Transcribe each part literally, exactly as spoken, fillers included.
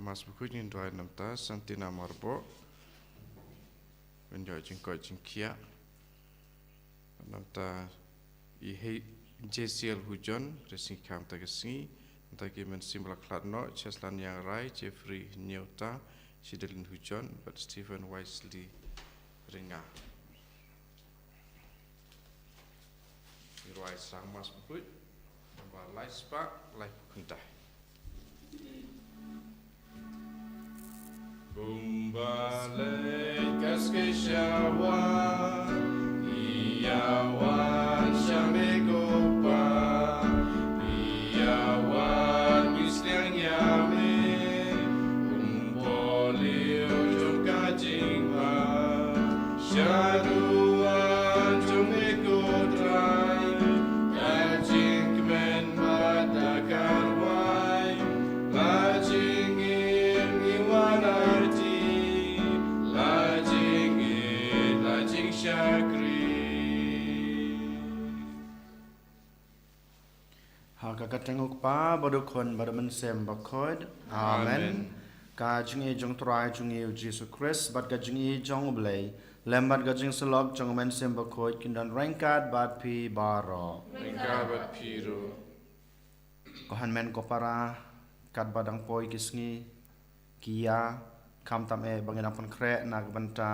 Mass Bakhuid ngin duwai namta Santina Marboh, ban ïoh jingkoit jingkhiah. Namta i He-, Jesiel Hujon, Resikham ta ka sngi, namta ki mynsiem ba la khlad noh, Cheslan Ïangrai, Jeffrey Hynñiewta, Shidalin Hujon, bad Stephen Wisely Ringa. Ngi rwai sang Mass Bakhuid, nambar lai spah, lai phew khyndai. Kumba leit ka ski sha wan, ïa wan sha me ko Pa, ïa wan ngi sliang ïa me, kum u briew jong ka jingbha, shaduh wan jong me ko Trai, ka jingkmen bad ka karwai, la jingim ngi wan aiti, la jingïeit, la jingshakri. Ha ka kyrteng u Kpa, bad u Khun, bad u Mynsiem Bakhuid. Amen. Amen. Ka jingïeit jong u Trai jong ngi u Jisu Khrist, bad ka jingïeit jong u Blei, lem bad ka jingsyllok jong u Mynsiem Bakhuid, kin don ryngkat bad phi baroh. Ryngkat bad phi ruh. Ko hynmen ko para, katba dang poi ki sngi, ki ïa, khamtam eh ba ngi dang pynkhreh na ka bynta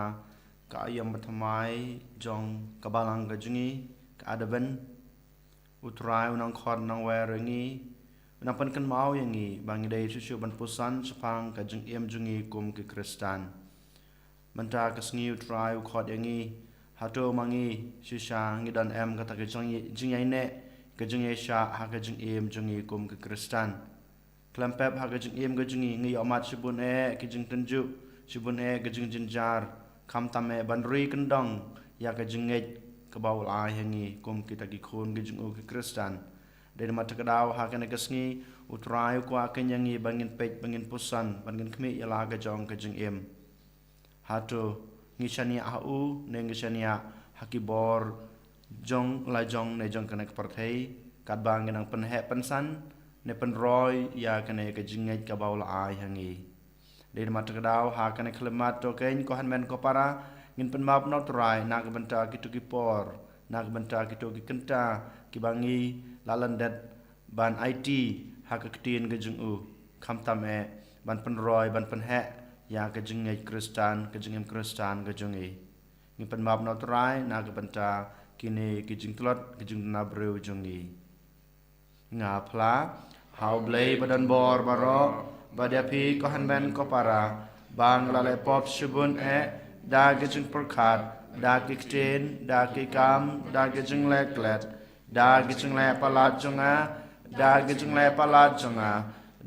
ka aïom bathymmai jong ka balang ka jong ngi, ka Advent. U Trai u nang khot nang wer ïa ngi, u nang pynkynmaw ïa ngi ba ngi dei shuh shuh ban puson shaphang ka jingim jong ngi kum ki Khristan. Mynta ka sngi u Trai u khot ïa ngi, hato ma ngi shisha ngi don em kata ka jing-, jingïaineh, ka jingïaishah ha ka jingim jong ngi kum ki Khristan. Khlem pep ha ka jingim ka jong ngi, ngi ïohmat shibun eh ki jingtynjuh, shibun eh ki jingjynjar, khamtam eh ban ri kyndong ïa ka jingngeit kaba u la ai ha ngi kum kita ki khun ki jong u ki Khristan. Dei namar kata ka daw ha kane ka sngi u Trai u kwah khein ïa ngi ba ngin peit, ba ngin puson, ba ngin khmih ïa la ka jong ka jingim. Hato ngi shaniah ha u, ne ngi shaniah ha ki bor jong la jong ne jong kane ka pyrthei, katba ngi nang pynheh pynsan ne pynroi ïa kane ka jingngeit kaba u la ai ha ngi. Dei namar kata ka daw ha kane ka khyllipmat to khein ko hynmen ko para, ngin pynmap na u Trai na ka bynta kito ki por, na ka bynta kito ki kynta kiba ngi la lyndet ban aiti ha ka ktien ka jong u, khamtam eh ban pynroi, ban pynheh ïa ka jingngeit Khristan, ka jingim Khristan ka jong ngi. Ngi pynmap na u Trai na ka bynta kine ki jingtlot, ki jingduna briew jong ngi. Nga phla ha u Blei ba don bor baroh, bad ïa phi ko hynmen ko para, ba nga la leh pop shibun eh, da ki jingpyrkhat, da ki ktien, da ki kam, da ki jingleh klet, da ki jingleh palat jong nga, da ki jingleh palat jong nga,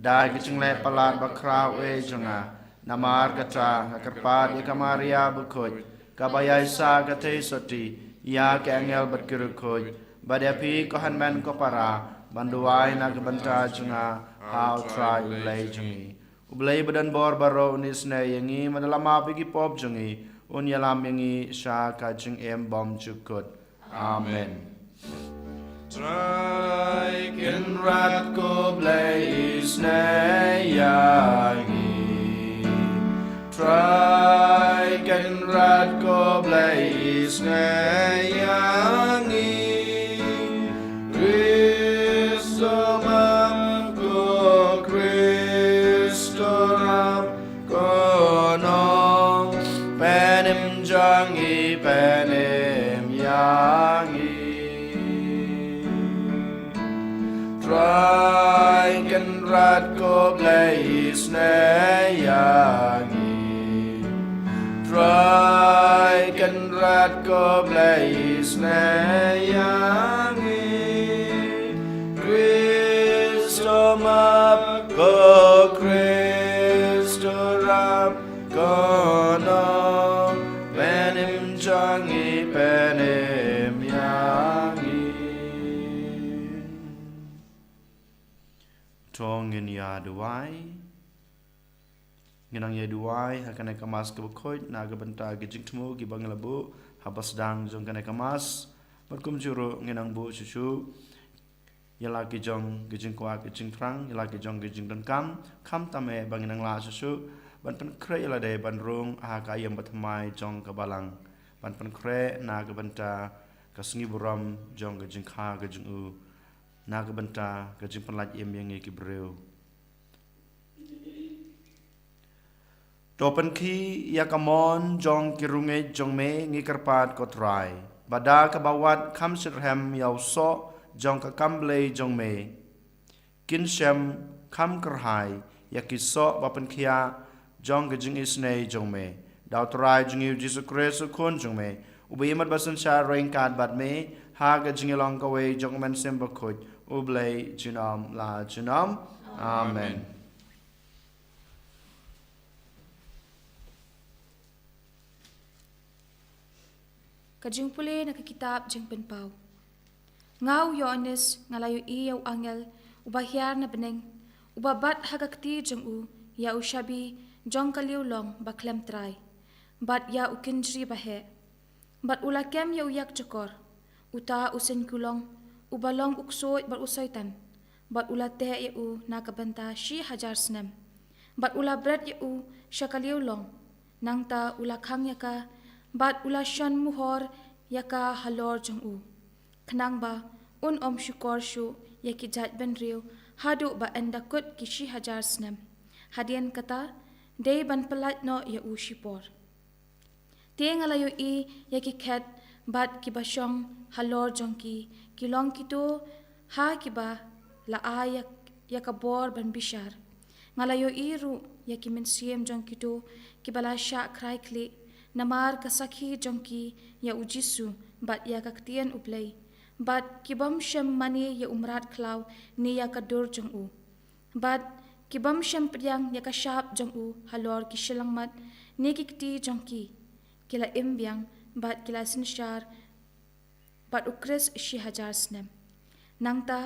da ki jingleh palat bakhraw eh jong nga. Namar kata nga kyrpad ïa ka Maria bakhuid, kaba ïaishah ka theisotti ïa ki angel bad ki riewkhuid, bad ïa phi ko hynmen ko para, ban duwai na ka bynta jong nga ha u Trai u Blei jong ngi. U Blei ba don bor baroh un isynei ïa ngi, bad un ïalam ïa ki pop jong ngi, un ïalam ïa ngi sha ka jingim bymjukut. Amen. Trai Kynrad ko Blei isynei ïa ngi. Trai Kynrad ko Blei isynei ïa ngi. Khristomap ko Khristorap, ko Nongpynim jong ngi pynim ïa ngi. Trai Kynrad ko Blei isynei ïa ngi. Trai Kynrad ko Blei isynei ïa ngi. Khristomap ko Khristorap, ko Nongpynim jong ngi pynim ïa ngi. To ngin ïa duwai. Ngin nang ïa duwai ha kane ka Mass kaba khuid na ka bynta ki jingthmu kiba ngi la buh haba sdang jong kane ka Mass. Bad kumjuh ruh ngin nang buh shuh shuh ïa la ki jong ki jingkwah ki jingthrang, ïa la ki jong ki jingdonkam, khamtam eh ba ngin nang lah shuh shuh ban pynkhreh ïa lade ban rung ha ka aïom bathymmai jong ka Balang, ban pynkhreh na ka bynta ka sngi burom jong ka jingkha ka jong u, na ka bynta ka jingpynlait im ïa ngi ki briew. To pynkhih ïa ka mon jong ki riew ngeit jong me, ngi kyrpad ko Trai, ba da kaba wad kham shitrhem ïa u soh jong ka kam Blei jong me, kin shem kham kyrhai ïa ki soh ba pynkhiah jong ka jingisynei jong me. Da u Trai jong ngi u Jisu Khrist u Khun jong me, uba ïeit bad synshar ryngkat bad me ha ka jingïalong kawei jong u Mynsiem Bakhuid, U Blei junom la junom. Amen. Ka jingpule na ka kitab Jingpynpaw. Nga u Ïoannis nga la ïohi ïa u angel uba hiar na bneng, uba bat ha ka kti jong u ïa u shabi jong ka liewlong ba khlem trai, bad ïa u kynjri ba heh. Bad u la kem ïa u ïakjakor, uta u seiñ kulong, uba long u ksuid bad u Soitan, bad u la teh ïa u na ka bynta shi hajar snem, bad u la bret ïa u sha ka liewlong. Nangta u la khang ïa ka, bad u la shon muhor ïa ka halor jong u, khnang ba un ym shukor shuh ïa ki jaitbynriew haduh ba yn da kut ki shi hajar snem. Hadien kata, dei ban pyllait noh ïa u shipor. Te nga la ïohi ïa ki khet bad kiba shong halor jong ki, ki long kito ha kiba la ai ïa, ïa ka bor ban bishar. Nga la ïohi ruh ïa ki mynsiem jong kito kiba la shah khrai khlieh namar ka sakhi jong ki ïa u Jisu bad ïa ka ktien U Blei, bad ki bym shym mane ïa u mrad khlaw ne ïa ka dur jong u. Bad ki bym shym pdiang ïa ka shap jong u halor ki shyllangmat ne ki kti jong ki, ki la im biang bad ki la synshar bad u Khrist shi hajar snem. Nangta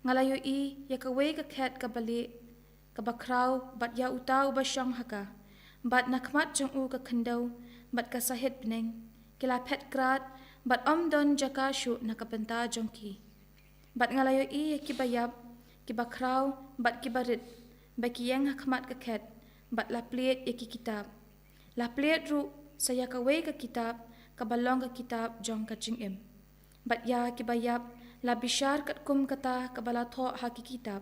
nga la ïohi ïa kawei ka khet kaba lieh, kaba khraw, bad ïa uta uba shong ha ka. Bad na khmat jong u ka khyndew bad ka sahit bneng ki la phet krad, bad ym don jaka shuh na ka bynta jong ki. Bad nga la ïohi ïa kiba ïap, kiba khraw, bad kiba rit, ba ki ïeng ha khmat ka khet, bad la plied ïa ki kitab. La plied ruh sa ïa kawei ka kitab, kaba long ka kitab jong ka jingim. Bad ïa kiba ïap la bishar katkum kata kaba la thoh ha ki kitab,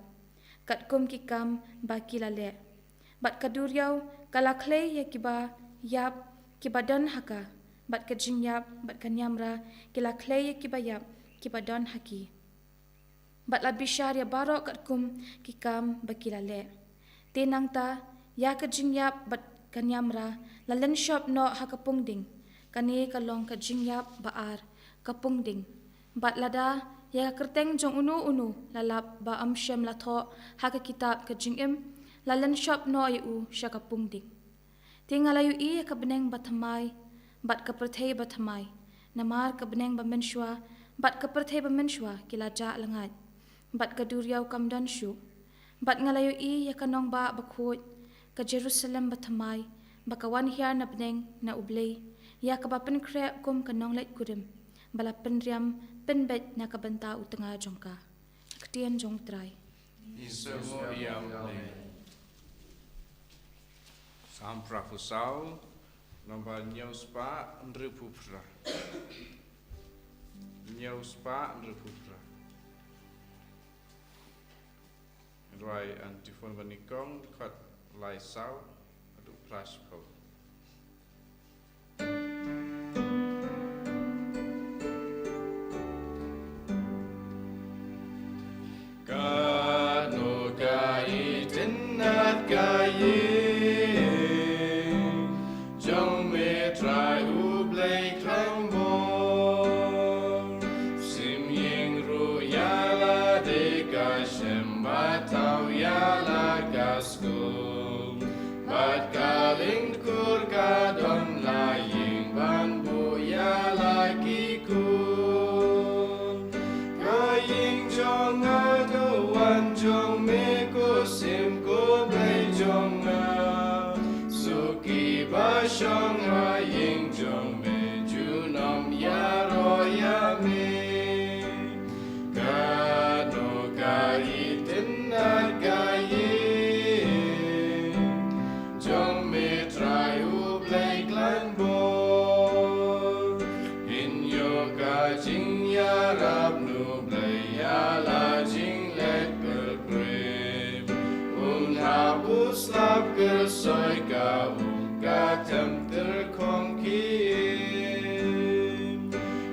katkum ki kam ba ki la leh. Bad ka duriaw ka la khlei ïa kiba ïap kiba don ha ka, bad ka jingïap bad ka niamra ki la khlei ïa kiba ïap kiba don ha ki. Bad la bishar ïa baroh katkum ki kam ba ki la leh. Te nangta, ïa ka jingïap bad ka niamra la lynshop noh ha ka pungding. Kane ka long ka jingïap ba ar, ka pungding. Bad lada ïa ka kyrteng jong uno uno la lap ba ym shym la thoh ha ka kitab ka jingim, la lynshop noh ïa u sha ka pungding. Te nga la ïohi ïa ka bneng bathymmai bad ka pyrthei bathymmai, namar ka bneng ba mynshuwa bad ka pyrthei ba mynshuwa ki la jah lyngait, bad ka duriaw kam don shuh. Bad nga la ïohi ïa ka nongbah bakhuid, ka Jerusalem bathymmai, ba ka wan hiar na bneng na U Blei, ïa kaba pynkhreh kum ka nongleit kurim, ba la pynriam pynbeit na ka bynta u tnga jong ka. Ka ktien jong U Trai. Ïa u Blei. Salm phra phew saw, nombar hynñiew spah hynriewphew phra. Hynñiew spah hynriewphew phra. Rwai Antiphon ba nyngkong, dkhot lai saw haduh phra shiphew. Katno ka itynnad ka ïing jong me Trai U Blei khlaiñ bor. Sim ïing ruh ïa lade ka shem, bad thaw ïa la ka skul. Bad ka lyngkor ka don la ïing ban buh ïa la ki kur. Ka ïing jong nga, ka wan jong me, ko Syiem ko Blei jong nga. Suki ba shong ha ïing jong me, junom ïaroh ïa me. Katno Tyrkhong ki im.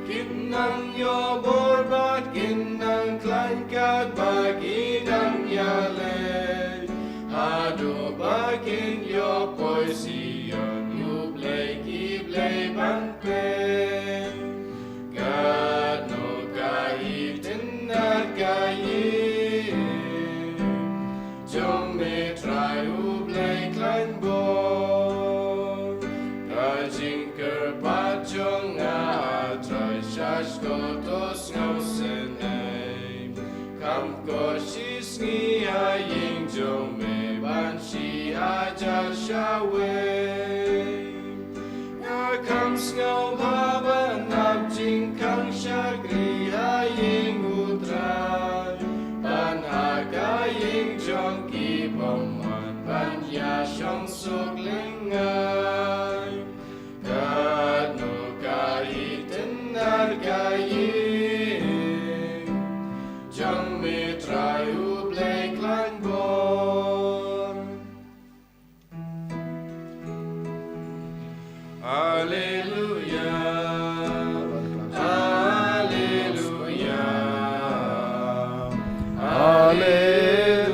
Kin nang ïoh bor bad kin nang khlaiñ katba ki nang ïaleh. Haduh ba kin ïoh poi Zion, U Blei ki blei ban peit. Katno ka itynnad ka ïing jong me Trai U Blei khlaiñ bor. Ka jingkyrpad jong nga, Trai, sha shkor to sngewsynei. Kham kor shi sngi ha ïing jong me ban shi hajar shawei. Nga kham sngewbha ban ap jingkhang shakri ha ïing U Trai, ban ha ka ïing jong ki bymman ban ïashong suk lyngngai. Katno ka itynnad ka ïing jong me Trai U Blei khlaiñ bor. Alleluia. Alleluia. Alleluia.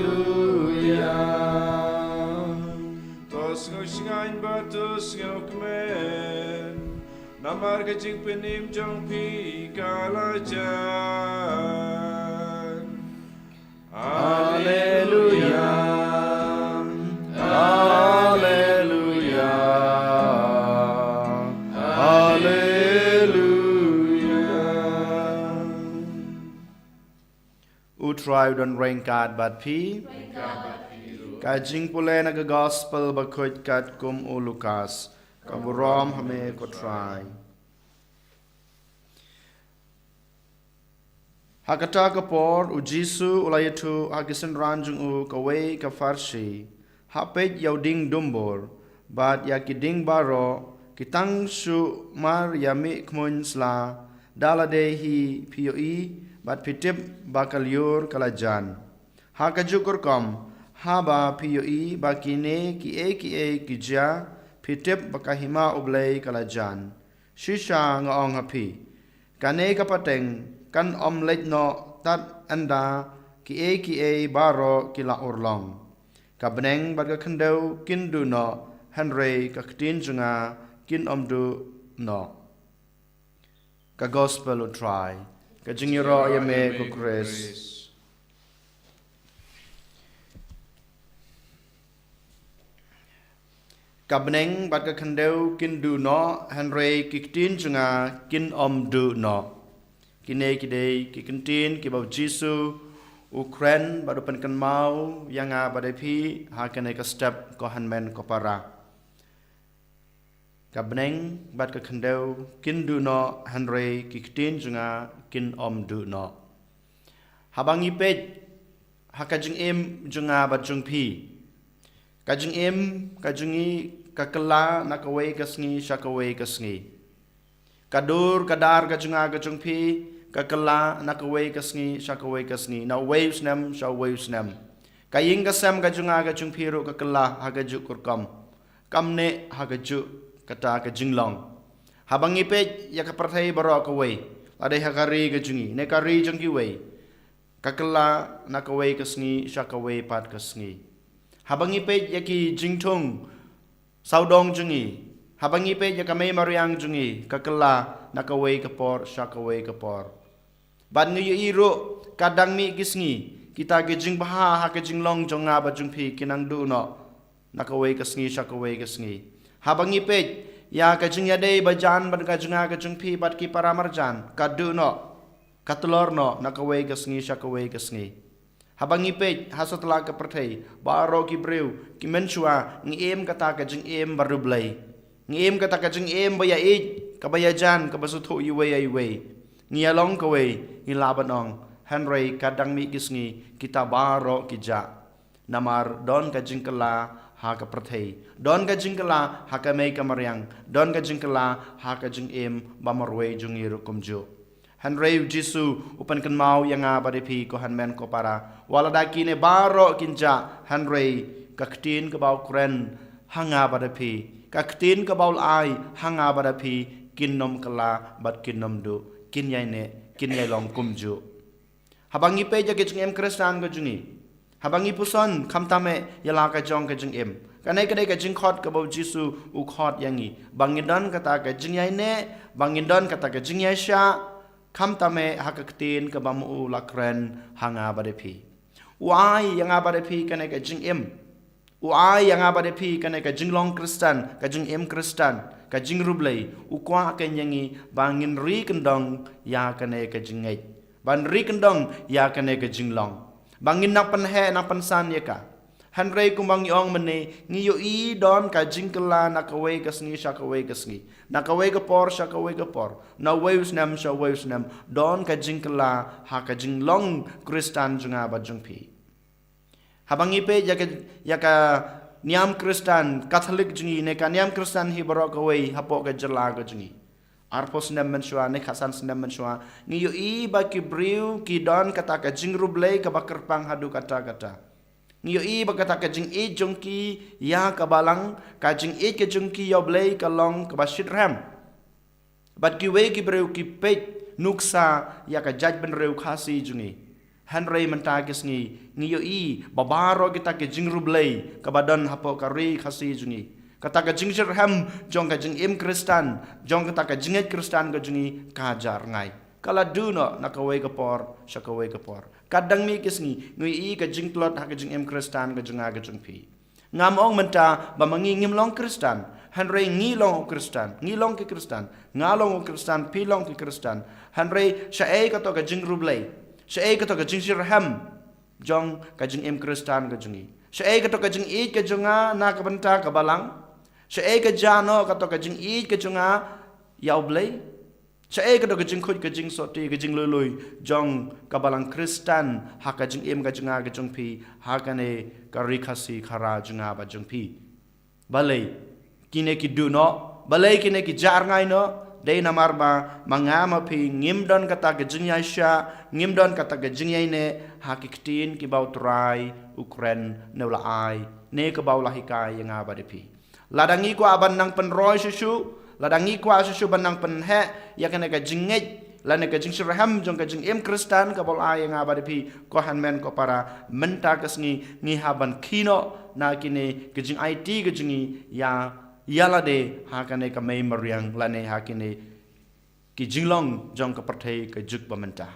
To sngewshngaiñ bad to sngewkmen, namar ka jingpynim jong phi ka la jan. Alleluia. Alleluia. Alleluia. U Trai u don ryngkat bad phi. Ka jingpule na ka Gospel bakhuid katkum u Lukas. Ka burom ha me ko Trai. Ha kata ka por, u Jisu u la ïathuh ha ki synran jong u kawei ka pharshi. Hap peit ïa u dieng dumbur bad ïa ki dieng baroh, ki tang shu mar ïa mih khmuiñ sla, da lade hi phi ïohi bad phi tip ba ka lyiur ka la jan. Ha kajuh ka rukom, haba phi ïohi ba kine kiei kiei ki jia, phi tip ba ka hima U Blei ka la jan. Shisha nga ong ha phi, kane ka pateng kan ym leit noh tad ynda kiei kiei baroh ki la urlong. Ka bneng bad ka khyndew kin duh noh, hynrei ka ktien jong nga kin ym duh noh. Ka Gospel u Trai. Ka jingïaroh ïa me ko Khrist. Ka bneng bad ka khyndew kin duh noh, hynrei ki ktien jong nga kin ym duh noh. Kine ki dei ki kyntien kiba u Jisu u kren bad u pynkynmaw ïa nga bad ïa phi ha kane ka step ko hynmen ko para. Ka bneng bad ka khyndew kin duh noh, hynrei ki ktien jong nga kin ym duh noh. Haba ngi peit ha ka jingim jong nga bad jong phi, ka jingim ka jong ngi ka kylla na kawei ka sngi sha kawei ka sngi. Ka dur ka dar ka jong nga ka jong phi ka kylla na kawei ka sngi sha kawei ka sngi, na uwei u snem sha uwei u snem. Ka ïing ka sem ka jong nga ka jong phi ruh ka kylla ha kajuh ka rukom. Kam neh ha kajuh kata ka jinglong. Haba ngi peit ïa ka pyrthei baroh kawei, lada ha ka ri ka jong ngi ne ka ri jong kiwei, ka kylla na kawei ka sngi sha kawei pat ka sngi. Haba ngi peit ïa ki jingthung sawdong jong ngi, haba ngi peit ïa ka mei mariang jong ngi, ka kylla na kawei ka por sha kawei ka por. Bad ngi ïohi ruh ka dang mih ki sngi, kita ki jingbha ha ka jinglong jong nga bad jong phi ki nang duh noh na kawei ka sngi sha kawei ka sngi. Haba ngi peit ïa ka jingïadei bajan bad ka jong nga ka jong phi bad ki para marjan, ka duh noh, ka tlor noh na kawei ka sngi sha kawei ka sngi. Haba ngi peit ha satlak ka pyrthei, baroh ki briew ki mynshuwa ngi im kata ka jingim ba riewblei. Ngi im kata ka jingim ba ïa ïeit, kaba ïajan, kaba sngewthuh iwei ïa iwei. Ngi ïa long kawei, ngi lah ban ong, hynrei ka dang mih ki sngi kita baroh ki jah. Namar don ka jingkylla ha ka pyrthei, don ka jingkylla ha ka mei ka mariang, don ka jingkylla ha ka jingim ba marwei jong ngi ruh kumjuh. Hynrei u Jisu u pynkynmaw ïa nga bad ïa phi ko hynmen ko para, wat lada kine baroh kin jah, hynrei ka ktien kaba u kren ha nga bad ïa phi Ka ktien kaba u la ai ha nga bad ha phi kin nym kylla bad kin nym duh, kin ïaineh, kin ïai long kumjuh. Haba ngi peit ïa ka jingim Khristan ka jong ngi, haba ngi puson, khamtam eh ïa la ka jong ka jingim, kane ka dei ka jingkhot kaba u Jisu u khot ïa ngi, ba ngin don kata ka jingïaineh, ba ngin don kata ka jingïaishah, khamtam eh ha ka ktien kaba ma u la kren ha nga bad ha phi. U ai ïa nga bad ha phi kane ka jingim. U ai ïa nga bad ha phi kane ka jinglong Khristan, ka jingim Khristan, ka jingriewblei. U kwah keiñ ïa ngi ba ngin ri kyndong ïa kane ka jingngeit, ban ri kyndong ïa kane ka jinglong, ba ngin nang pynheh, nang pynsan ïa ka. Hynrei kumba ngi ong mynne, ngi ïohi don ka jingkylla na kawei ka sngi sha kawei ka sngi, na kawei ka por sha kawei ka por, na uwei u snem sha uwei u snem, don ka jingkylla ha ka jinglong Khristan jong nga bad jong phi. Haba ngi peit ïa ka, ïa ka niam Khristan Katholik jong ngi ne ka niam Khristan hi baroh kawei hapoh ka jylla ka jong ngi, arphew snem mynshuwa ne khatsan snem mynshuwa, ngi ïohi ba ki briew ki don kata ka jingriewblei kaba kyrpang haduh katta katta. Ngi ïohi ba kata ka jingïeit jong ki ïa ka Balang, ka jingïeit ka jong ki ïa u Blei ka long kaba shitrhem. Bad kiwei ki briew ki peit nuksa ïa ka jaitbynriew Khasi jong ngi. Hynrei mynta ki sngi ngi ïohi ba baroh kita ki jingriewblei kaba don hapoh ka ri Khasi jong ngi, kata ka jingshitrhem jong ka jingim Khristan, jong kata ka jingngeit Khristan ka jong ngi ka jah rngai. Ka la duh noh na kawei ka por sha kawei ka por. Ka dang mih ki sngi ngi ïohi ka jingtlot ha ka jingim Khristan ka jong nga ka jong phi. Ngam ong mynta ba ma ngi ngim long Khristan, hynrei ngi long u Khristan, ngi long ki Khristan, nga long u Khristan, phi long ki Khristan. Hynrei shaei kato ka jingriewblei, shaei kato ka jingshitrhem jong ka jingim Khristan ka jong ngi? Shaei kato ka jingïeit ka jong nga na ka bynta ka Balang? Shaei ka jah noh kato ka jingïeit ka jong nga ïa u Blei? Shaei kato ka jingkhuid, ka jingsotti, ka jingluilui jong ka Balang Khristan ha ka jingim ka jong nga ka jong phi, ha kane ka ri Khasi Khara jong nga bad jong phi? Balei kine ki duh noh? Balei kine ki jah rngai noh? Dei namar ba ma nga ma phi ngim don kata ka jingïaishah, ngim don kata ka jingïaineh ha ki ktien kiba u Trai u kren ne u la ai ne kaba u la hikai ïa nga bad ïa phi. Lada ngi kwah ban nang pynroi shuh shuh, lada ngi kwah shuh shuh ban nang pynheh ïa kane ka jingngeit lane ka jingshitrhem jong ka jingim Khristan kaba u la ai ïa nga bad ïa phi, ko hynmen ko para, mynta ka sngi ngi hap ban khie noh na kine ki jingaiti ka jong ngi ïa, ïa lade ha kane ka mei mariang lane ha kine ki jinglong jong ka pyrthei ka juk ba mynta.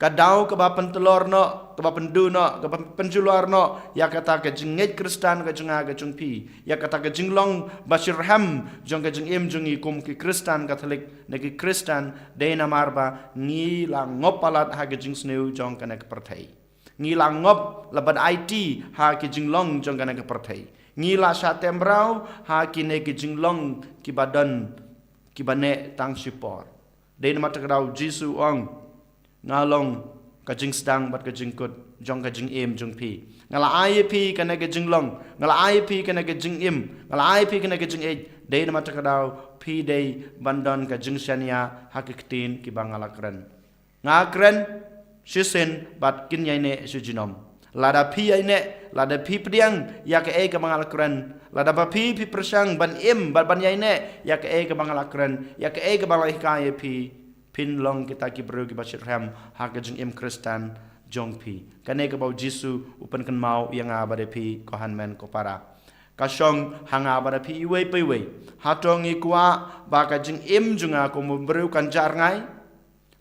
Ka daw kaba pyntlor noh, kaba pynduh noh, kaba pynjulor noh ïa kata ka jingngeit Khristan ka jong nga ka jong phi, ïa kata ka jinglong ba shitrhem jong ka jingim jong ngi kum ki Khristan Katholik ne ki Khristan, dei namar ba ngi la ngop palat ha ka jingsniew jong kane ka pyrthei. Ngi la ngop la ban aiti ha ki jinglong jong kane ka pyrthei. Ngi la shah tem rau ha kine ki jinglong kiba don, kiba neh tang shipor. Dei namar kata ka daw Jisu u ong, nga long ka jingsdang bad ka jingkut jong ka jingim jong phi. Nga la ai ïa phi kane ka jinglong, nga la ai ïa phi kane ka jingim, nga la ai ïa phi kane ka jingïeit. Dei namar kata ka daw phi dei ban don ka jingshaniah ha ki ktien kiba nga la kren. Nga kren shisien bad kin ïaineh shi junom. Lada phi ïaineh, lada phi pdiang ïa kaei kaba nga la kren, lada ba phi phi pyrshang ban im bad ban ïaineh ïa kaei kaba nga la kren, ïa kaei kaba nga la hikai ïa phi, phin long kita ki briew kiba shitrhem ha ka jingim Khristan jong phi. Kane kaba u Jisu u pynkynmaw ïa nga bad ïa phi, ko hynmen ko para. Ka shong ha nga bad ïa phi iwei pa iwei. Hato ngi kwah ba ka jingim jong nga kum u briew kan jah rngai?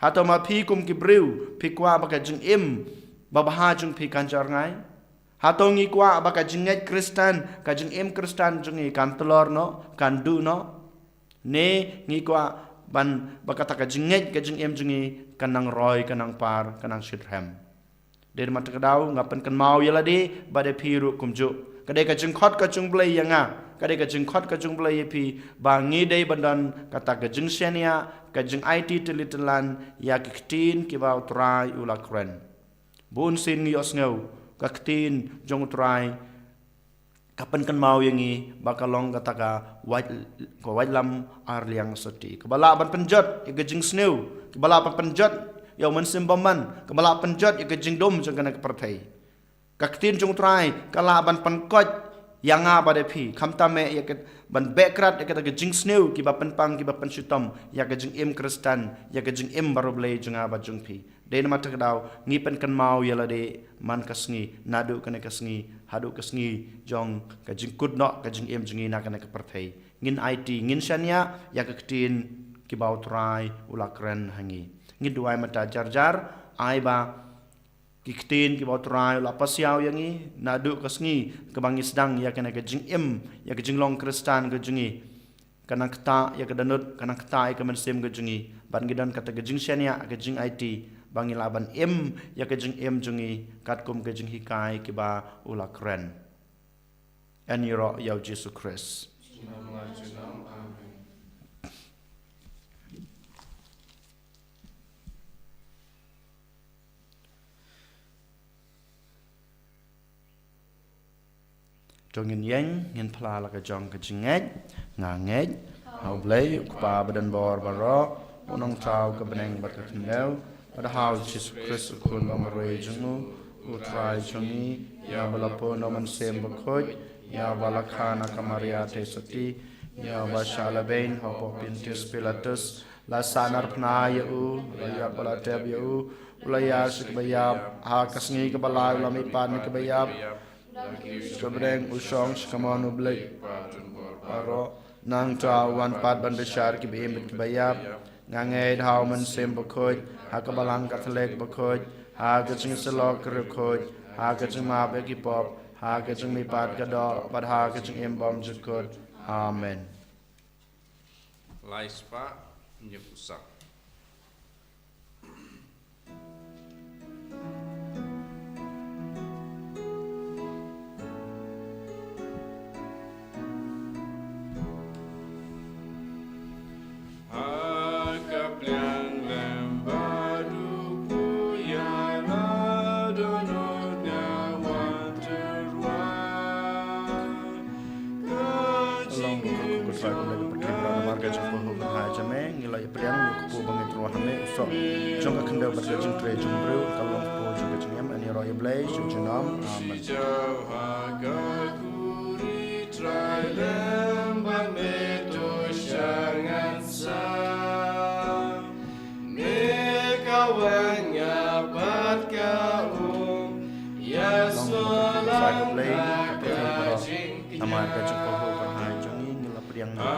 Hato ma phi kum ki briew phi kwah ba ka jingim babha jong phi kan jah rngai? Hato ngi kwah ba ka jingngeit Khristan, ka jingim Khristan jong ngi kan tlor noh, kan duh noh? Ne ngi kwah ban ba kata ka jingngeit, ka jingim jong ngi kan nang roi, kan nang par, kan nang shitrhem? Dei namar kata ka daw nga pynkynmaw ïa lade bad ïa phi ruh kumjuh. Ka dei ka jingkhot ka jong u Blei ïa nga, ka dei ka jingkhot ka jong u Blei ïa phi, ba ngi dei ban don kata ka jingshaniah, ka jingaiti tylli tyllan ïa ki ktien kiba u Trai u la kren. Bun sien ngi ïohsngew ka ktien jong u Trai ka pynkynmaw ïa ngi ba ka long kata ka wait, ka waitlam arliang sotti, kaba lah ban pynjot ïa ka jingsniew, kaba lah ban pynjot ïa u mynsiem bymman, kaba lah pynjot ïa ka jingdum jong kane ka pyrthei. Ka ktien jong u Trai ka lah ban pynkoit ïa nga bad ïa phi, khamtam eh ïa ka, ban beh krad ïa kata ka jingsniew kiba pynpang, kiba pynshitom ïa ka jingim Khristan, ïa ka jingim bariewblei jong nga bad jong phi. Dei namar kata ka daw ngi pynkynmaw ïa lade man ka sngi, naduh kane ka sngi haduh ka sngi jong ka jingkut noh ka jingim jong ngi na kane ka pyrthei. Ngin aiti, ngin shaniah ïa ka ktien kiba U Trai u la kren ha ngi. Ngin duwai mynta jar jar, ai ba ki ktien kiba U Trai u la pasiaw ïa ngi naduh ka sngi kaba ngi sdang ïa kane ka jingim, ïa ka jinglong Khristan ka jong ngi, ka nang ktah ïa ka dohnud, ka nang ktah ïa ka mynsiem ka jong ngi, bad ngi don kata ka jingshaniah, ka jingaiti ba ngi lah ban im ïa ka jingim jong ngi katkum ka jinghikai kiba u la kren. Yn ïaroh ïa U Jisu Khrist. To ngin ïeng, ngin phla la ka jong ka jingngeit. Nga ngeit ha U Blei U Kpa badonbor baroh, U Nongthaw ka bneng bad ka khyndew, bad ha U Jisu Khrist U Khun bamarwei jong U, U Trai jong ngi, ïa uba la pun da U Mynsiem Bakhuid, ïa uba la kha na ka Maria Theisotti, ïa uba shah lehbeiñ hapoh Pontius Pilatus, la sahnarphna ïa u, la ïap bad la tep ïa u, u la ïaid sha kiba ïap, ha ka sngi kaba lai u la mihpat na kiba ïap, ka bneng, u shong sha kamon U Blei baroh. Nangta u wan pat ban bishar kiba im bad kiba ïap. Nga ngeit ha U Mynsiem Bakhuid, ha ka Balang Katholik bakhuid, ha ka jingïasyllok ka riewkhuid, ha ka jingmap ïa ki pop, ha ka jingmihpat ka doh, bad ha ka jingim bymjukut. Amen. Lai spah hynñiew phew saw. Ha ka pliang lem bad u kpu ïa la dohnud nga wan tyrwa. Ka long ka kyrkhu ka trai ka lei ka pyrthei baroh namar ka jingpynhun ka bha jong me, ngi la ïa pdiang ïa u kpu ba ngi tyrwa ha me, u soh jong ka khyndew bad ka jingtrei jong u briew ka long kpu jong ka jingim. Yn ïaroh ïa U Blei sha junom. Amen. Trai lem bad me to sha ngan sa. Me ka wan nga bad ka um. Ïa long so ka la Blei ka pyrthei baroh namar ka jingpynhun ka bha jong ngi, ngi la pdiang ïa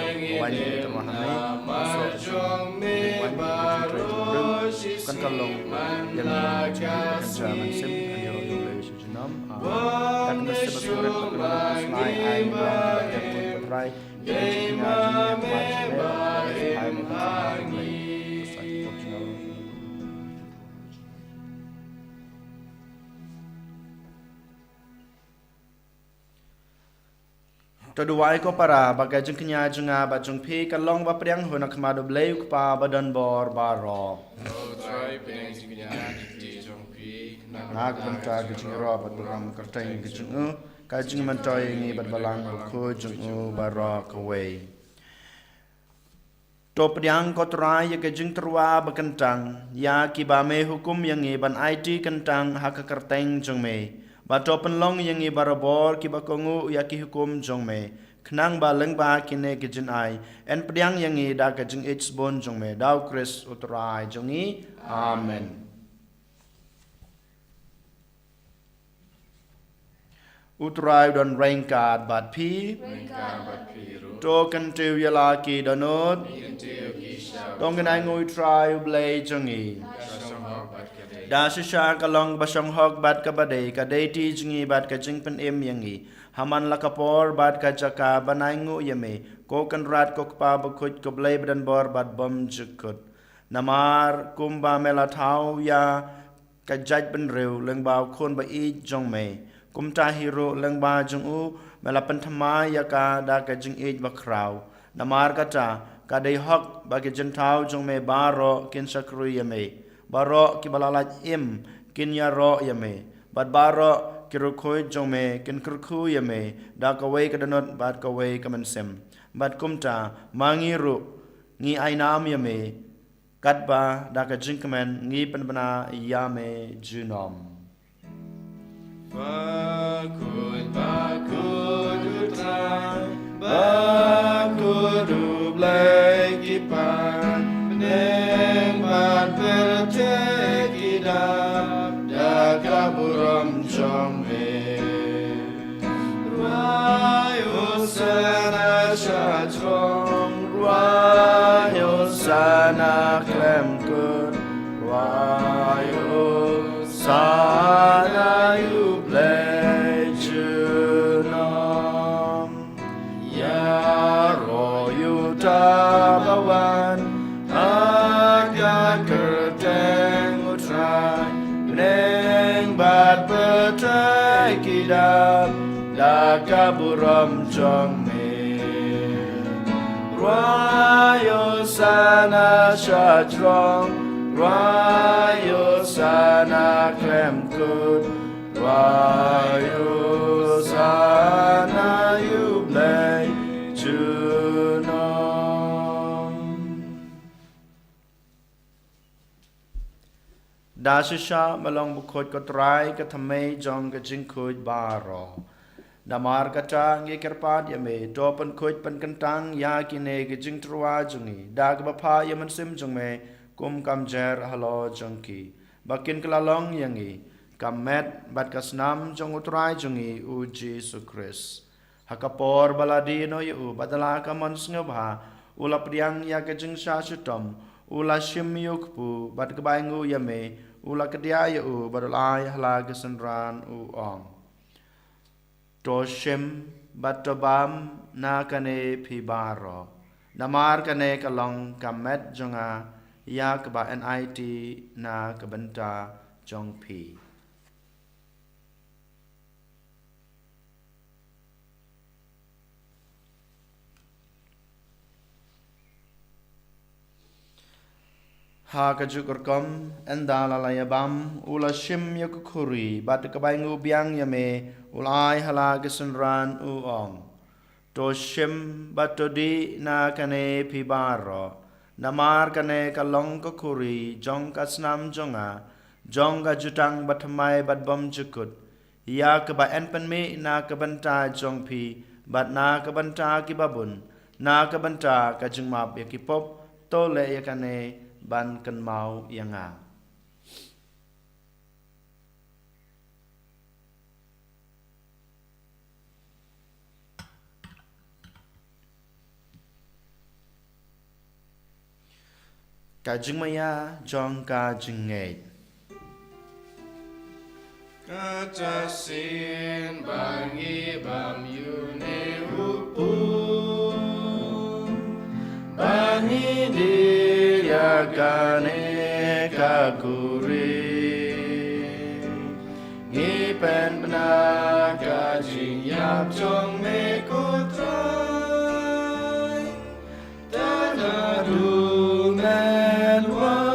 u kpu ba ngi tyrwa ha me, u soh jong me bad ka jingtrei jong u briew kan ka long ïa me ka jingim ba kan sha mynsiem. Yn ïaroh ïa U Blei sha junom. Amen. Ka kynnoh sha ba sngewrit bad ka kynnoh slai ai ba ka jingpynhun ka trai. To duwai ko para ba ka jingkñia jong nga bad jong phi kan long ba pdiang hun ha khmat U Blei U Kpa badonbor baroh. Nga ka bynta ka jingïaroh bad burom kyrteng ka jong u, ka jingmyntoi ïa ngi bad Balang Bakhuid jong u baroh kawei. To pdiang ko Trai ïa ka jingtyrwa ba kyntang ïa kiba me hukum ïa ngi ban aiti kyntang ha ka kyrteng jong me. Bad to pynlong ïa ngi barabor kiba kohnguh ïa ki hukum jong me, khnang ba lyngba kine ki jingai yn pdiang ïa ngi da ka jingïeit sbun jong me, da U Khrist U Trai jong ngi. Amen. U Trai u don ryngkat bad phi. Ryngkat bad phi ruh. To kyntiew ïa la ki dohnud. Kyntiew ki sha. To ngin ainguh ïa U Trai U Blei jong ngi. Ka shong hok bad ka dei. Da shisha ka long ba shong hok bad kaba dei, ka dei ti jong ngi bad ka jingpynim ïa ngi ha man la ka por bad ka jaka ban ainguh ïa me, ko Kynrad ko Kpa Bakhuid ko Blei badonbor bad bymjukut. Namar kumba me la thaw ïa ka jaitbynriew lyngba U Khun ba ïeit jong me, kumta hi ruh lyngba jong u me la pynthymmai ïa ka da ka jingïeit bakhraw. Namar kata ka dei hok ba ki jingthaw jong me baroh kin shakri ïa me. Baroh kiba la lait im kin ïaroh ïa me, bad baroh ki riewkhuid jong me kin kyrkhu ïa me da kawei ka dohnud bad kawei ka mynsiem. Bad kumta ma ngi ruh ngi ai nam ïa me, katba da ka jingkmen ngi pynbna ïa me junom. Bakhuid, bakhuid. Ba kut U Blei ki pan bneng bad pyrthei ki dap da ka burom jong me. Rwai Hosana sha jrong, rwai Hosana khlem kut, rwai Hosana ïa U Blei junom. Ïaroh ïa uta uba wan ha ka kyrteng U Trai, bneng bad pyrthei ki dap da ka burom jong me. Rwai Hosana sha jrong, rwai Hosana khlem kut, rwai Hosana ïa U Blei junom. Da shisha me long bakhuid ko Trai, ka thymmei jong ka jingkhuid baroh. Namar kata ngi kyrpad ïa me, to pynkhuid pynkyntang ïa kine ki jingtyrwa jong ngi da kaba phah ïa u Mynsiem jong me, kum ka mjer halor jong ki, ba kin kylla long ïa ngi ka met bad ka snam jong U Trai jong ngi U Jisu Khrist. Ha ka por ba la die noh ïa u bad da la ka mon sngewbha u la pdiang ïa ka jingshah shitom, u la shim ïa u kpu bad kaba ainguh ïa me u la kdiah ïa u bad u la ai ha la ki synran, u ong: To shim bad to bam na kane phi baroh, namar kane ka long ka met jong nga ïa kaba yn aiti na ka bynta jong phi. Ha kajuh ka rukom, ynda la la ïa bam, u la shim ïa ka khuri bad kaba ainguh biang ïa me u la ai ha la ki synran, u ong: To shim bad to dih na kane phi baroh, namar kane ka long ka khuri jong ka snam jong nga, jong ka jutang bathymmai bad bymjukut, ïa kaba yn pynmih na ka bynta jong phi bad na ka bynta kiba bun, na ka bynta ka jingmap ïa ki pop. To leh ïa kane ban kynmaw ïa nga. Ka jingmaïa jong ka jingngeit. Kata shisien ba ngi bam ïa une u kpu, ba ngi dih ïa kane ka khuri, ngi pynbna ka jingïap jong me ko Trai, tad haduh men wan.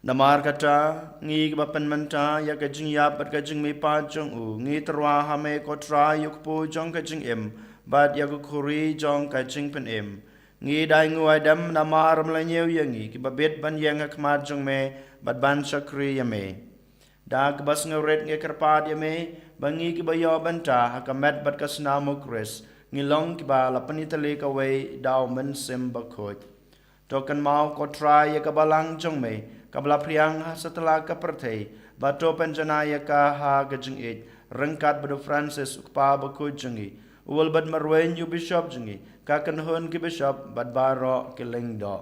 Namar kata, ngi kiba pynmynta ïa ka jingïap bad ka jingmihpat jong u, ngi tyrwa ha me ko Trai ïa u kpu jong ka jingim bad ïa ka khuri jong ka jingpynim. Ngi da ainguh aidem namar me la ñiew ïa ngi kiba bit ban ïeng ha khmat jong me bad ban shakri ïa me. Da kaba sngewrit ngi kyrpad ïa me ba ngi kiba ïoh bynta ha ka met bad ka snam u Khrist ngi long kiba la pynitylli kawei da u Mynsiem Bakhuid. To kynmaw ko Trai ïa ka balang jong me kaba la phriang ha satlak ka pyrthei, bad to pynjanai ïa ka ha ka jingïeit, ryngkat bad u Francis u kpa bakhuid jong ngi, u Wilbert Marwein u bishop jong ngi, ka kynhun ki bishop bad baroh ki lyngdoh.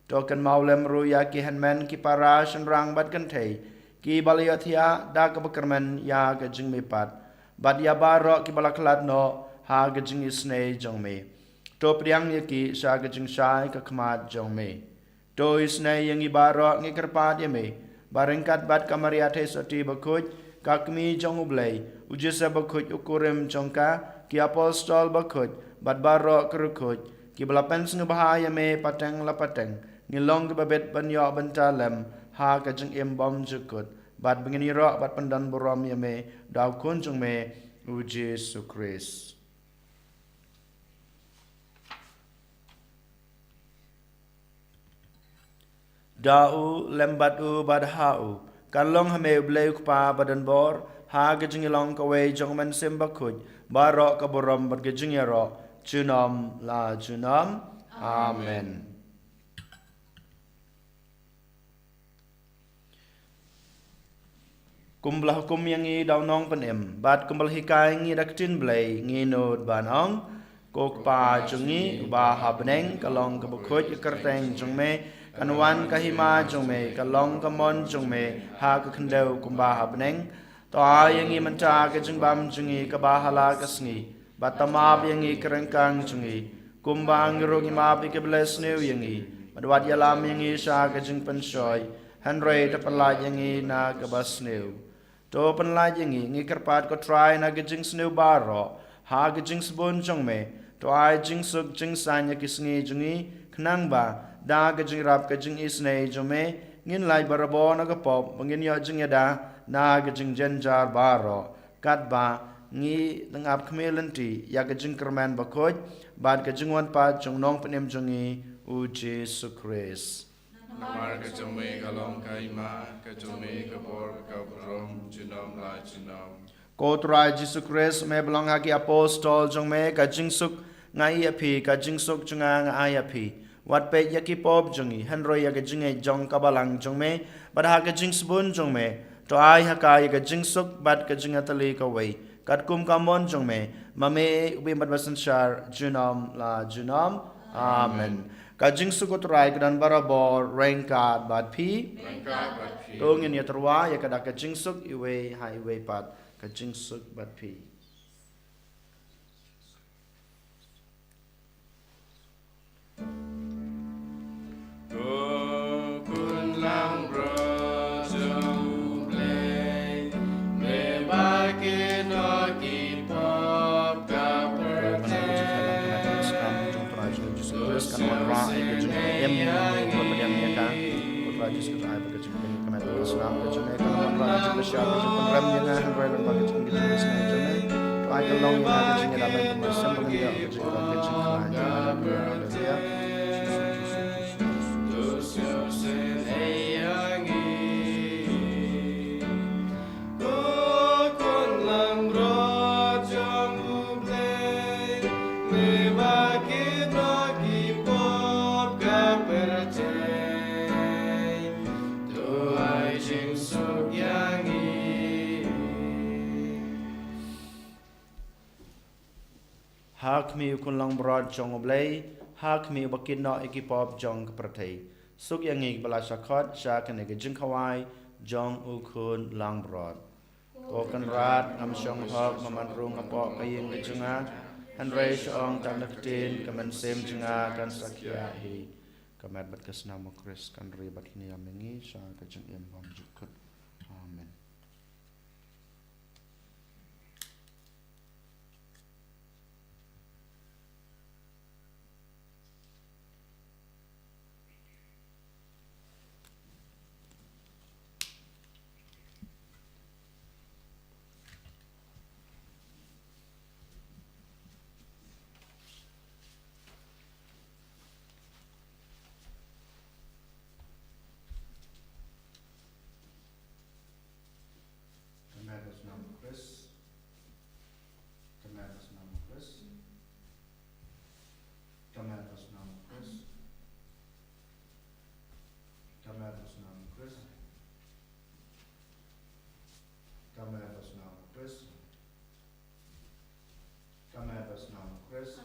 To kynmaw lem ruh ïa ki hynmen ki para shynrang bad kynthei kiba la ïohthiah da kaba kyrmen ïa ka jingmihpat, bad ïa baroh kiba la khlad noh ha ka jingisynei jong me. To pdiang ïa ki sha ka jingshai ka khmat jong me. To isynei ïa ngi baroh ngi kyrpad ïa me ba ryngkat bad ka Maria Theisotti bakhuid, ka kmie jong u Blei, u Joseph bakhuid u kurim jong ka, ki apostol bakhuid bad baroh ki riewkhuid kiba la pynsngewbha ïa me pateng la pateng, ngi long kiba bit ban ïoh bynta lem ha ka jingim bymjukut, bad ba ngin ïaroh bad pyndonburom ïa me da u Khun jong me u Jisu Khrist. Da u, lem bad u, bad ha u, kan long ha me u Blei u Kpa badonbor, ha ka jingïalong kawei jong U Mynsiem Bakhuid, baroh ka burom bad ka jingïaroh, junom la junom. Amen. Kumba la hukum ïa ngi da u nongpynim, bad kumba la hikai ïa ngi da ka ktien Blei, ngi nud ban ong: Ko Kpa jong ngi uba ha bneng, ka long kaba khuid ka kyrteng jong me, kan wan ka hima jong me, ka long ka mon jong me ha ka khyndew kumba ha bneng. To ai ïa ngi mynta ka jingbam jong ngi kaba ha la ka sngi, bad to map ïa ngi ki ryngkang jong ngi, kumba ngi ruh ngi map ïa kiba leh sniew ïa ngi, bad wat ïalam ïa ngi sha ka jingpynshoi, hynrei to pynlait ïa ngi na kaba sniew. To pynlait ïa ngi, ngi kyrpad ko Trai, na ka jingsniew baroh, ha ka jingsbun jong me. To ai jingsuk jingsaiñ ïa ki sngi jong ngi, khnang ba da ka jingïarap ka jingisynei jong me, ngin lait barabor na ka pop, ba ngin ïoh jingïada na ka jingjynjar baroh, katba ngi dang ap khmih lynti ïa ka jingkyrmen bakhuid bad ka jingwan pat jong u nongpynim jong ngi, u Jisu Khrist. Namar ka jong me ka long ka hima, ka jong me ka bor, ka burom, junom la junom. Ko Trai Jisu Khrist, me ba la ong ha ki apostol jong me: Ka jingsuk nga ai ïa phi, ka jingsuk jong nga nga ai ïa phi. Wat peit ïa ki pop jong ngi, hynrei ïa ka jingngeit jong ka balang jong me, bad ha ka jingsbun jong me, to ai ha ka ïa ka jingsuk bad ka jingïatylli kawei, katkum ka mon jong me, ma me u bym bad basynshar, junom la junom. Amen. Ka jingsuk u Trai ka don barabor ryngkat bad phi. Ryngkat bad phi. To ngin ïatyrwa ïa ka da ka jingsuk iwei ha iwei pat. Ka jingsuk bad phi. Ko khun langbrot jong U Blei, me ba kit noh ki pop ka pyrthei. Kan wanrah ïa ka jingim, ba pdiang ïa ka. Ko Trai Jisu Khrist, ai ba ka jingim ka met ka snam ka jong me, kan wanrah ka jingbishar ka jingpynrem ïa nga, hynrei lyngba ka jingim ka jong me. To ai ka long ïa nga ka jingïada ban pynmih sem, ba ngan ïoh ka jingkhuslai ka jingkhuslai. Haleluya, haleluya. Jisu, Jisu, Jisu, Jisu. Ko khun langbrot jong U Blei, me ba kit noh ki pop ka pyrthei, to ai jingsuk ïa ngi. Ha khmih u khun langbrot jong U Blei, ha khmih uba kit noh ïa ki pop jong ka pyrthei, suk ïa ngi kiba la shah khot sha kane ka jingkhawai jong u khun langbrot. Ko Kynrad, ngam shong hok ba man rung hapoh ka ïing ka jong nga, hynrei shu ong tang da ka ktien, ka mynsiem jong nga kan sa khia hi. Ka met bad ka snam u Khrist kan ri bad kan ïam ïa ngi sha ka jingim bymjukut. Amen. Ka met bad ka snam u Khrist. Ka met bad ka snam u Khrist. Ka met bad ka snam u Khrist. Ka met bad ka snam u Khrist. Ka met bad ka snam u Khrist. Ka met bad ka snam u Khrist.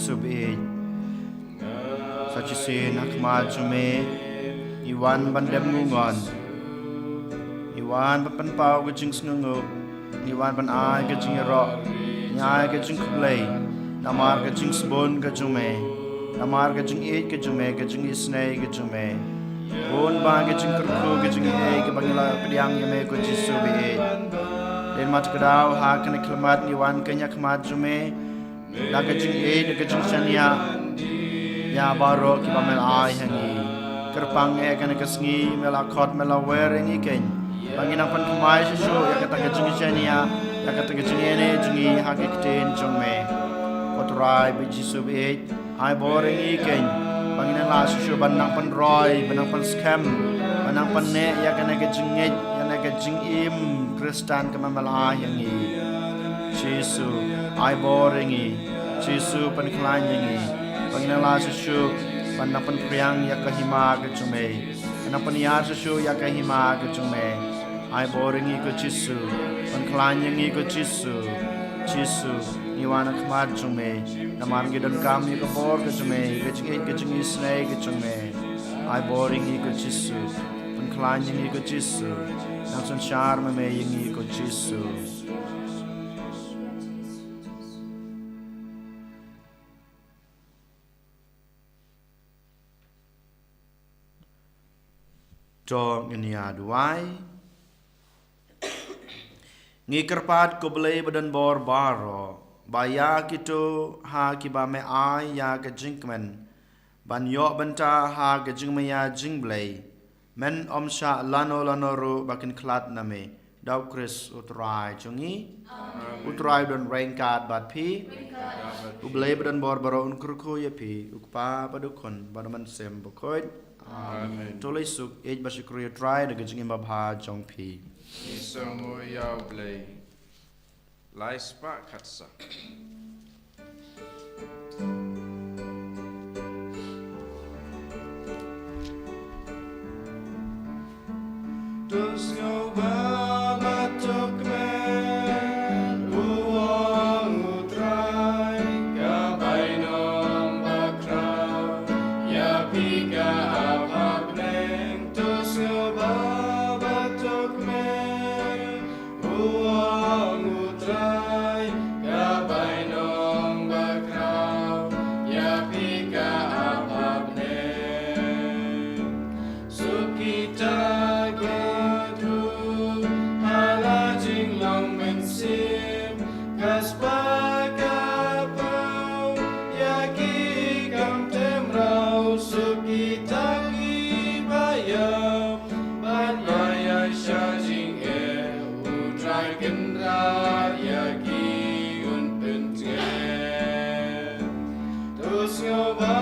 Jisu baieit. Sa shisien ha khmat jong me ngi wan ban dem ngungon. Ngi wan ban pynpaw ka jingsngewnguh. Ngi wan ban ai ka jingïaroh. Ngi ai ka jingkhublei namar ka jingsbun ka jong me, namar ka jingïeit ka jong me, ka jingisynei ka jong me. Bun ba ka jingkyrkhu, ka jingïeit kaba ngi la pdiang ïa me ko Jisu baieit. Dei ma te ka daw ha kane ka khmat ngi wan kane ha khmat jong me da ka jingïeit, da ka jingshaniah ïa baroh kiba me la ai ha ngi. Kyrpang eh kane ka sngi me la khot, me la wer ïa ngi keiñ ba ngin nang pynthymmai shuh shuh ïa kata ka jingshaniah, ïa kata ka jingïeit jong ngi ha ki ktien jong me. Ko Trai ba Jisu baieit, ai bor ïa ngi keiñ ba ngin nang lah shuh shuh ban nang pynroi, ban nang pynskhem, ban nang pynneh ïa kane ka jingngeit, ïa kane ka jingim Khristan kaba me la ai ha ngi. Jisu, ai bor ïa ngi. Jisu, pynkhlaiñ ïa ngi ba ngin nang lah shuh shuh ban nang pynphriang ïa ka hima ka jong me, ban nang pynïar shuh shuh ïa ka hima ka jong me. Ai bor ïa ngi ko Jisu, pynkhlaiñ ïa ngi ko Jisu. Jisu, ngi wan ha khmat jong me namar ngi donkam ïa ka bor ka jong me, ka jingïeit, ka jingisynei ka jong me. Ai bor ïa ngi ko Jisu, pynkhlaiñ ïa ngi ko Jisu. Nang synshar ma me ïa ngi ko Jisu. To ngin ïa duwai. Ngi kyrpad ko Blei ba don bor baroh ba ïa kito ha kiba me ai ïa ka jingkmen ban ïoh bynta ha ka jingmaïa jingblei, men ym shah lano lano ruh ba kin khlad na me. Da U Khrist U Trai jong ngi. Amen. U Trai u don ryngkat bad phi. Ryngkat bad phi. U Blei ba don bor baroh un kyrkhu ïa phi, U Kpa bad U Khun bad U Mynsiem Bakhuid. Amen. To leit suk, ïeit bad shukri ïa U Trai da ka jingim babha jong phi. Ngi sngewnguh ïa U Blei. Lai spah khatsaw. To sngewbha bad to kmen, u ong U Trai, ka bainong bakhraw ïa phi ka ap ha bneng. To sngewbha bad to kmen, u ong U Trai, ka bainong bakhraw ïa phi ka ap ha bneng. Suk kita kiba kyrduh ha la jinglong mynsiem, ka spah ka paw ïa ki kam tymmen raw. Suk kita kiba ïap bad ba ïaishah jingeh, U Trai Kynrad ïa ki un pyntngen. To sngewbha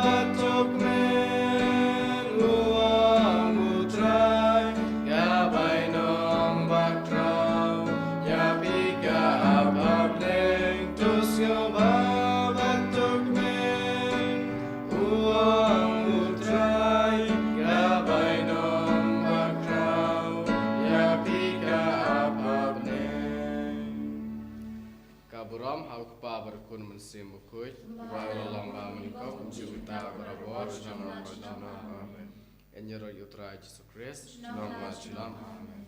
bad to kmen, u ong U Trai, ka bainong bakhraw ïa phi ka ap ha bneng. To sngewbha bad to kmen, u ong U Trai, ka bainong bakhraw ïa phi ka ap ha bneng. Ka burom ha U Kpa bad U Khun Mynsiem Bakhuid, ba la long ba mynnyngkong, kumjuh mynta, barabor, junom junom. Amen. Ïaroh ïa U Trai Jisu Khrist. Junom junom. Amen.